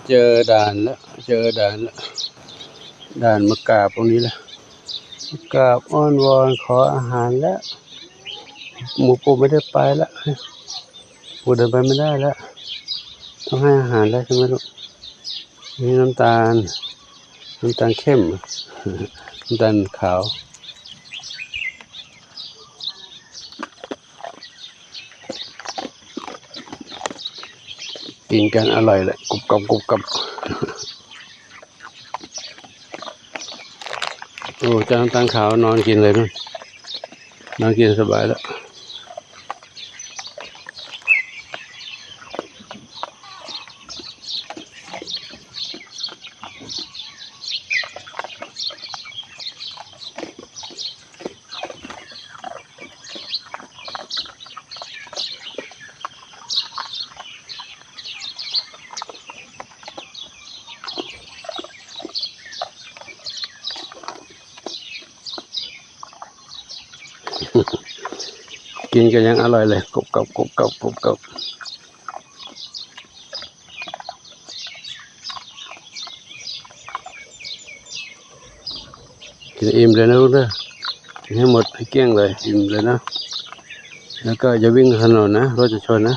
ເຈີດ່ານແລ້ວ ເຈີດ່ານແລ້ວ ດ່ານມາກາບພວກນີ້ແຫຼະ ມາກາບອ້ອນວອນຂໍອາຫານແລ້ວ. ໝູ່ປູ່ໄມ່ໄດ້ໄປລະ ປູ່ເດີນໄປໄມ່ໄດ້ລະ ຕ້ອງໃຫ້ອາຫານແລ້ວໃຊ່ໄໝລູກ? ນີ້ນ້ຳຕານ ນ້ຳຕານເຂັ້ມ ນ້ຳຕານຂາວ. ກິນກັນອະລ່ອຍແຫຼະ ກຸບກັບ ກຸບກັບ. ໂອ້ ເຈົ້ານ້ຳຕານຂາວນອນກິນເລີຍ ນອນກິນສະບາຍແລ້ວ. ກິນກັນຢ່າງອະລ່ອຍເລີຍ ກົບກັບ ກົບກັບ ກົບກັບ. ກິນອີ່ມເລີຍນະລູກເດີ ກິນໃຫ້ໝົດໃຫ້ກ້ຽງເລີຍ ອີ່ມເລີຍນະ. ແລ້ວກໍຢ່າວິ່ງຖະໜົນນະ ລົດຈະຊົນນະ.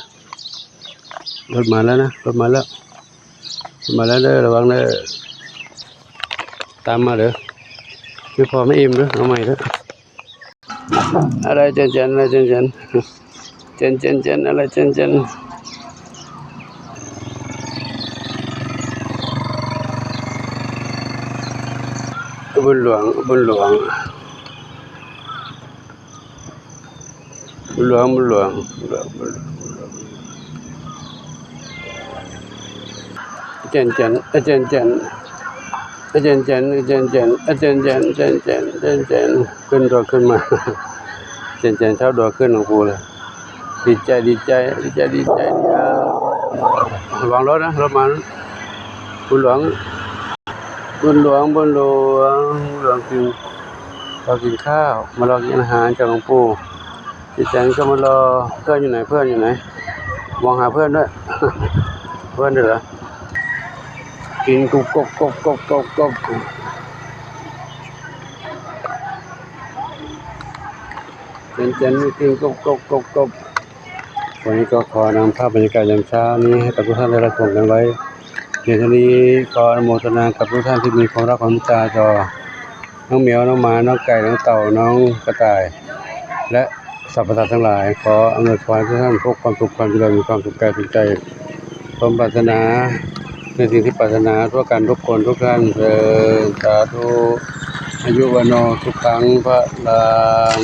ລົດມາແລ້ວນະ ລົດມາແລ້ວ ລົດມາແລ້ວເດີ ລະວັງເດີ ຕາມມາເດີ. ຄືພໍມາອີ່ມເດີ ເອົາໃໝ່ເດີ. ອະໄລແຈນແຈນ ອະໄລແຈນແຈນ ແຈນແຈນແຈນ ອະໄລແຈນແຈນ. ບຸນຫຼວງ ບຸນຫຼວງ ບຸນຫຼວງ ບຸນຫຼວງ. ອາຈານຈັນ ອາຈານຈັນ ອາຈານຈັນ ອາຈານຈັນ ອາຈານຈັນ ຈັນຈັນ ຈັນຈັນ ຂຶ້ນຕົວຂຶ້ນມາ ຈັນຈັນເຊົາຕົວຂຶ້ນຂອງປູເລີຍ. ດີໃຈ ດີໃຈ ດີໃຈ ດີໃຈ. ລະວັງລົດນະ ລົດມາ. ບຸນຫຼວງ ບຸນຫຼວງ ບຸນຫຼວງ ບຸນຫຼວງກິນ ລໍກິນຂ້າວ ມາລໍກິນອາຫານຈາກຫຼວງປູ່. ດີໃຈກໍມາລໍ ເພື່ອນຢູ່ໃນ ເພື່ອນຢູ່ໃນ ມອງຫາເພື່ອນດ້ວຍ ເພື່ອນເດີ. ກິນກຸບກົບ ກົບ ກົບ ກົບ ກົບ ເຈັນໆ ກິນກົບ ກົບ ກົບ ກົບ. ວັນນີ້ກໍຂໍນຳພາບບັນຍາກາດຍາມເຊົ້ານີ້ໃຫ້ກັບທຸກທ່ານໄດ້ຮັບຊົມກັນໄວ້ພຽງເທົ່ານີ້. ຂໍອະນຸໂມທະນາກັບທຸກທ່ານທີ່ມີຄວາມຮັກຄວາມເມດຕາຕໍ່ນ້ອງແມວ ນ້ອງໝາ ນ້ອງໄກ່ ນ້ອງເຕົ່າ ນ້ອງກະຕ່າຍ ແລະ ສັບພະສັດທັງຫຼາຍ. ຂໍອຳນວຍພອນໃຫ້ທຸກທ່ານພົບຄວາມສຸກຄວາມຈະເລີນ ມີຄວາມສຸກກາຍສຸກໃຈ ສົມປາດຖະໜາໃນສິ່ງທີ່ປາດຖະໜາທົ່ວກັນທຸກຄົນທຸກທ່ານເທີ້ນ ສາທຸ. ອາຍຸວັນໂນ ສຸຂັງ ພະລັງ.